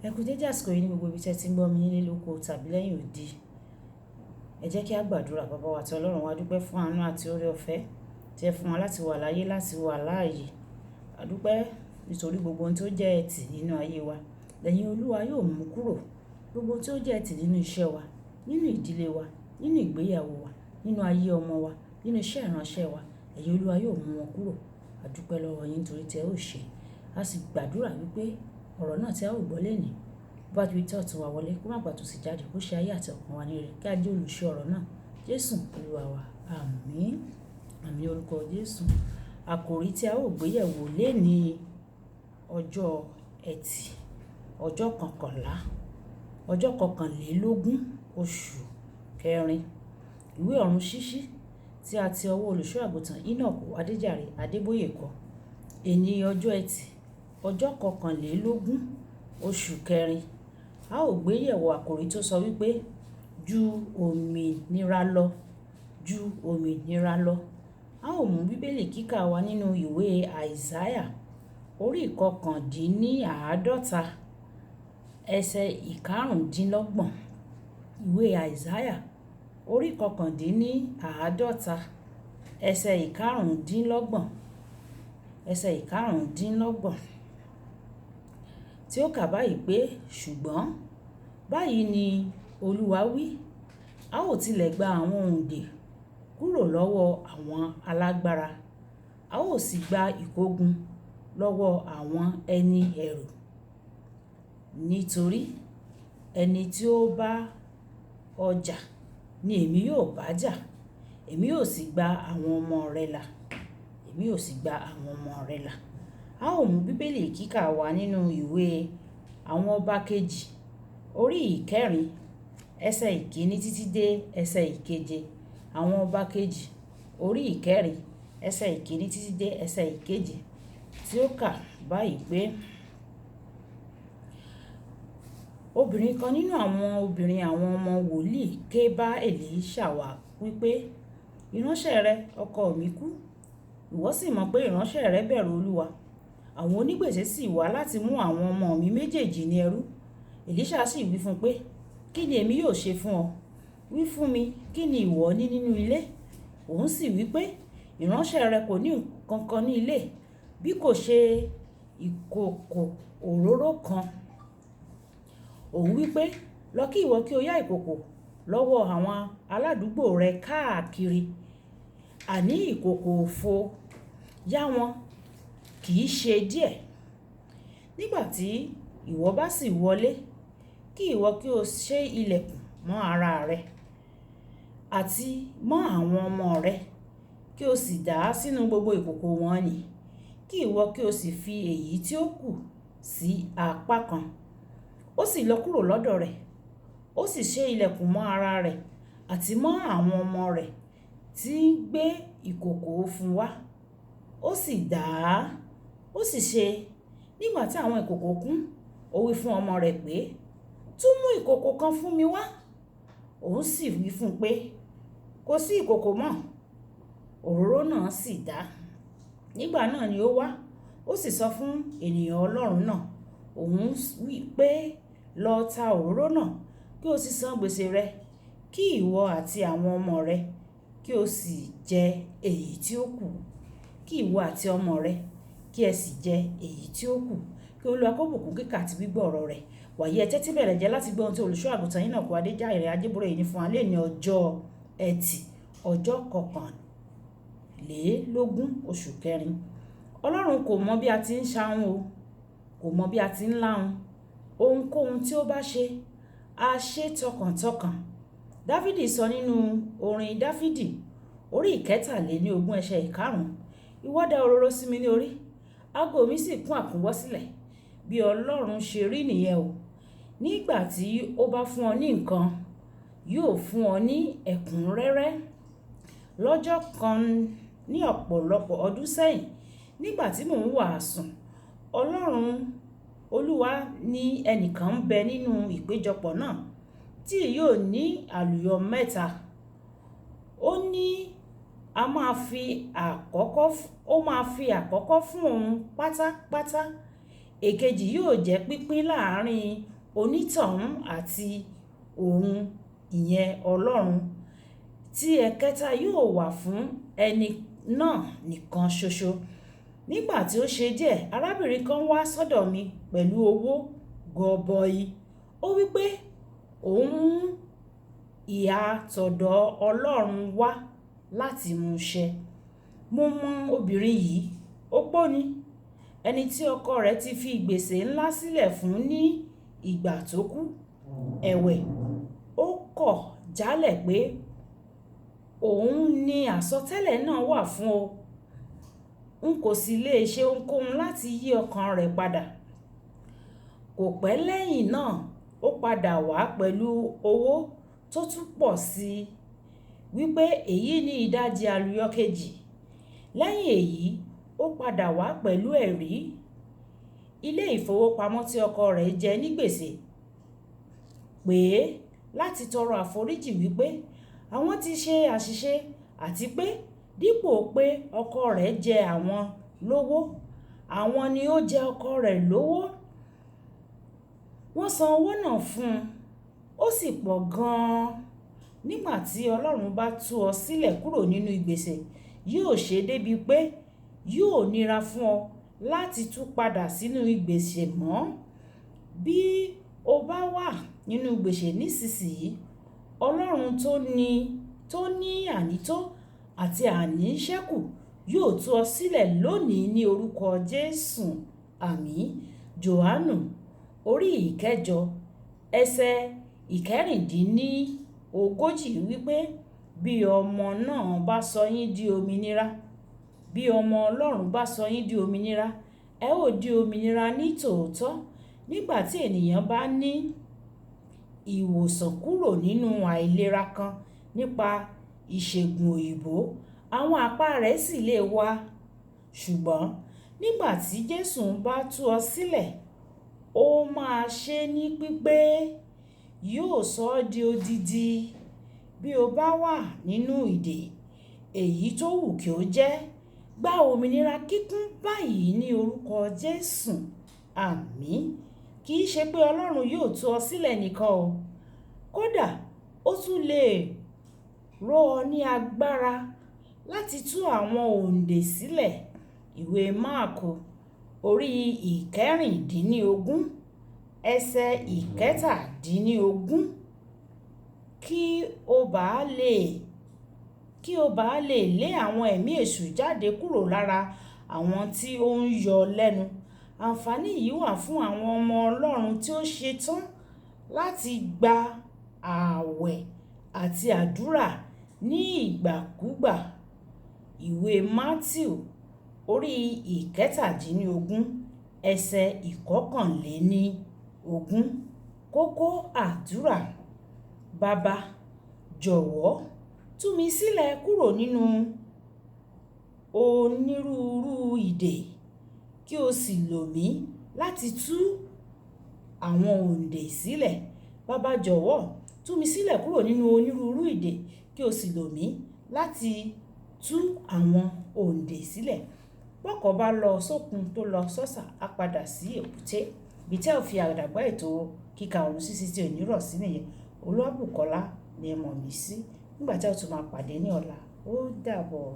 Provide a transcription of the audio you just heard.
Ẹ kú dédé àsìkò yìí ní gbogbo ibi tí ẹ ti ń gbọ́ mi nílé lóko tàbí lẹ́yìn odi. Ẹ jẹ́ kí a gbàdúrà. Baba wa àti Ọlọ́run wa, dúpẹ́ fún àánú àti oore ọ̀fẹ́ tí ẹ fún wa láti wà láyé, láti wà láàyè. A dúpẹ́ nítorí gbogbo ohun tó jẹ́ ẹ̀tì nínú ayé wa, lẹ́yìn Olúwa yóò mú kúrò. Gbogbo ohun tó jẹ́ ẹ̀tì nínú iṣẹ́ wa, nínú ìdílé wa, nínú ìgbéyàwó wa, nínú ayé ọmọ wa, nínú iṣẹ́ ìránṣẹ́ wa, ẹ̀yin Olúwa yóò mú wọn kúrò. A dúpẹ́ lọ́wọ́ yín nítorí tí ẹ ó ṣe. A sì gbàdúrà wípé ọ̀rọ̀ náà tí a ó gbọ́ lénìí, bó bá ti fi tọ́ ọ̀tún wa wọlé, kó má gba tòsì jáde, kó ṣe ayé àti ọkàn wa ní rere, kí a jẹ́ olùṣe ọ̀rọ̀ náà. Jésù Olúwa wa. Àmín. Àmín orúkọ Jésù. Àkòrí tí a ó gbé yẹ̀wò lénìí, ọjọ́ ẹtì, ọjọ́ kọkànlá, ọjọ́ kọkànlélógún oṣù kẹrin. Ìwé ọ̀run ṣíṣí tí a ti ọwọ́ olùṣọ́ àgùntàn Enoch Adéjàre Adébóyè kọ. Èní ọjọ́ ẹtì, ọjọ́ kọkànlélógún oṣù kẹrin. A ó gbé yẹ̀wò àkòrí tó sọ wípé ju òmìnira lọ, ju òmìnira lọ. A ó mú Bíbélì kíkà wa nínú ìwé Àìsáyà orí ìkọkàndínníàádọ́ta, ẹsẹ̀ ìkarùndínlọ́gbọ̀n. Ìwé Àìsáyà orí ìkọkàndínníàádọ́ta, ẹsẹ̀ ìkarùndínlọ́gbọ̀n, ẹsẹ̀ ìkarùndínlọ́gbọ̀n tí ó kà báyìí pé, ṣùgbọ́n báyìí ni Olúwa wí, a ó tilẹ̀ gba àwọn òǹdè kúrò lọ́wọ́ àwọn alágbára, a ó sì gba ìkógun lọ́wọ́ àwọn ẹni ẹ̀rù. Nítorí ẹni tí ó bá ọjà ni èmi yóò bá jà, èmi yóò sì gba àwọn ọmọ rẹ̀ là, èmi yóò sì gba àwọn ọmọ rẹ̀ là. A ó mú Bíbélì kíkà wa nínú ìwé àwọn ọba kejì orí ìkẹrin, ẹsẹ̀ ìkíní títí dé ẹsẹ̀ ìkeje. Àwọn ọba kejì orí ìkẹrin, ẹsẹ̀ ìkíní títí dé ẹsẹ̀ ìkeje tí ó kà báyìí pé, obìnrin kan nínú àwọn obìnrin àwọn ọmọ wòlíì ké bá Èlíṣà wá wípé, ìránṣẹ́ rẹ ọkọ mi kú, ìwọ sì mọ̀ pé ìránṣẹ́ rẹ bẹ̀rù Olúwa. Àwọn onígbèsè sì wá láti mú àwọn ọmọ mi méjèèjì ní ẹrú. Èlíṣà sì wí fún un pé, kí ni èmi yóò ṣe fún ọ? Wí fún mi, kí ni ìwọ ní nínú ilé? Òun sì wí pé, ìránṣẹ́ rẹ kò ní nǹkan kan ní ilé, bí kò ṣe ìkòkò òróró kan. Òun wí pé, lọ kí ìwọ kí o yá ìkòkò lọ́wọ́ àwọn aládùúgbò rẹ káàkiri. Àní ìkòkò òfo, yá wọn, kì í ṣe díẹ̀. Nígbà tí ìwọ bá sì wọlé, kí ìwọ kí o ṣe ilẹ̀kùn mọ́ ara rẹ àti mọ́ àwọn ọmọ rẹ, kí o sì dà á sínú gbogbo ìkòkò wọn nì, kí ìwọ kí o sì fi èyí tí ó kù sí apá kan. Ó sì lọ kúrò lọ́dọ̀ rẹ̀, ó sì ṣe ilẹ̀kùn mọ́ ara rẹ̀ àti mọ́ àwọn ọmọ rẹ̀ tí ń gbé ìkòkò fún wa. Ó sì dà á, ó sì ṣe nígbà tí àwọn ìkòkò kún, ó wí fún ọmọ rẹ̀ pé, tún mú ìkòkò kan fún mi wá. Òun sì wí fún un pé, kò sí ìkòkò mọ́. Òróró náà sì dà. Nígbà náà ni ó wá, ó sì sọ fún ènìyàn Ọlọ́run náà. Òun wí pé, lọ ta òróró náà, kí o sì san gbèsè rẹ, kí ìwọ àti àwọn ọmọ rẹ kí o sì jẹ èyí tí ó kù. Kí ìwọ àti ọmọ rẹ kí ẹ sì jẹ èyí tí ó kù. Kí Olúwa kó bùkún kíkà àti gbígbọ́ ọ̀rọ̀ rẹ̀. Wàyí ẹ tẹ́tí bẹ̀rẹ̀ jẹ́ láti gbọ́ ohun tí olùṣọ́ àgùntàn Enoch Adéjàre Adébóyè ní fún wa lónìí ọjọ́ ẹtì, ọjọ́ kọkànlélógún oṣù kẹrin. Ọlọ́run kò mọ̀ bí a ti ń ṣahun o, kò mọ̀ bí a ti ń láhun. Ohunkóhun tí ó bá ṣe, a ṣe tọkàntọkàn. Dáfídì sọ nínú orin Dáfídì orí ìkẹtàléníogún ẹsẹ̀ ìkarùn-ún, ìwọ dà òróró sí mi ní orí, ago mi sì kún àkúnwọ́ sílẹ̀. Bí Ọlọ́run ṣe rí nìyẹn o. Nígbà tí ó bá fún ọ ní nǹkan, yóò fún ọ ní ẹ̀kúnrẹ́rẹ́. Lọ́jọ́ kan ní ọ̀pọ̀lọpọ̀ ọdún sẹ́yìn, nígbà tí mò ń wàásù, Ọlọ́run Olúwa ní ẹnìkan ń bẹ nínú ìpéjọpọ̀ náà tí yóò ní àlùyọ mẹ́ta. Ó ní a máa fi àkọ́kọ́, ó máa fi àkọ́kọ́ fún òun pátápátá. Èkejì yóò jẹ́ pínpín láàárín onítọ̀hún àti òun, ìyẹn Ọlọ́run. Tí ẹ̀kẹta yóò wà fún ẹni náà nìkan ṣoṣo. Nígbà tí ó ṣe díẹ̀, arábìnrin kan wá sọ́dọ̀ mi pẹ̀lú owó gọbọi. Ó wí pé òun mú ìhà tọ̀dọ̀ Ọlọ́run wá láti mú ṣẹ. Mo mọ obìnrin yìí, opó ni, ẹni tí ọkọ rẹ̀ ti fi gbèsè ńlá sílẹ̀ fún ní ìgbà tó kú. Ẹ̀wẹ̀, ó kọ̀ jálẹ̀ pé òun ni àsọtẹ́lẹ̀ náà wà fún o. N kò sì lè ṣe ohunkóhun láti yí ọkàn rẹ̀ padà. Kò pẹ́ lẹ́yìn náà, ó padà wá pẹ̀lú owó tó tún pọ̀ sí i, wípé èyí ni ìdajì àlùyọ kejì. Lẹ́yìn èyí, ó padà wá pẹ̀lú ẹ̀rí. Ilé ìfowópamọ́ tí ọkọ rẹ̀ jẹ ní gbèsè pé láti tọrọ àforíjì wípé àwọn ti ṣe àṣìṣe àti pé dípò pé ọkọ rẹ̀ jẹ àwọn lówó, àwọn ni ó jẹ ọkọ rẹ̀ lówó. Wọ́n san owó náà fún un, ó sì pọ̀ gan-an. Nígbà tí Ọlọ́run bá tú ọ sílẹ̀ kúrò nínú ìgbésẹ̀, yóò ṣe débi pé yóò nira fún ọ láti tún padà sínú ìgbésẹ̀ mọ́. Bí o bá wà nínú gbèsè nísinsìnyí, Ọlọ́run tó ní ànító àti àníṣẹ́kù yóò tú ọ sílẹ̀ lónìí ní orúkọ Jésù. Àmín. Jòhánù orí ìkẹjọ ẹsẹ̀ 36 wípé bí ọmọ náà bá sọ yín di òmìnira, bí ọmọ Ọlọ́run bá sọ yín di òmìnira, ẹ ó di òmìnira ní tòótọ́. Nígbà tí ènìyàn bá ní ìwòsàn kúrò nínú àìlera kan nípa ìṣègùn òyìnbó, àwọn àpá rẹ̀ sì lè wà. Ṣùgbọ́n nígbà tí Jésù bá tú ọ sílẹ̀, ó máa ṣe ní pípé, yóò sọ ọ́ di odidi. Bí o bá wà nínú ìdè, èyí tó wù kí ó jẹ́, gba òmìnira kíkún báyìí ní orúkọ Jésù. Àmín. Kì í ṣe pé Ọlọ́run yóò tú ọ sílẹ̀ nìkan o. Kódà ó tún lè ró ọ ní agbára láti tú àwọn òǹdè sílẹ̀. Ìwé Máàkù orí 16 ẹsẹ̀ 17. Kí o bá lè lé àwọn ẹ̀mí èṣù jáde kúrò lára àwọn tí ó ń yọ lẹ́nu. Àǹfààní yìí wà fún àwọn ọmọ Ọlọ́run tí ó ṣe tán láti gba ààwẹ̀ àti àdúrà ní ìgbàkúgbà. Ìwé Mátíù orí 17 ẹsẹ̀ 21. Kókó àdúrà. Baba, jọ̀wọ́ tú mi sílẹ̀ kúrò nínú onírúurú ìdè kí o sì lò mí láti tú àwọn òǹdè sílẹ̀. Baba, jọ̀wọ́ tú mi sílẹ̀ kúrò nínú onírúurú ìdè kí o sì lò mí láti tú àwọn òǹdè sílẹ̀. Bọ́kọ̀ bá lọ sókun tó lọ sọ́sà, á padà sí èbúté. Ibi tí ẹ ó fi àdàgbà ètò kíkà ọ̀run sísí tí ò ní rọ̀ sí nìyẹn. Olúwabùkọ́lá ni ẹ mọ̀ mí sí. Nígbà tí a ó tún máa pàdé ní ọ̀la, ó dàbọ̀.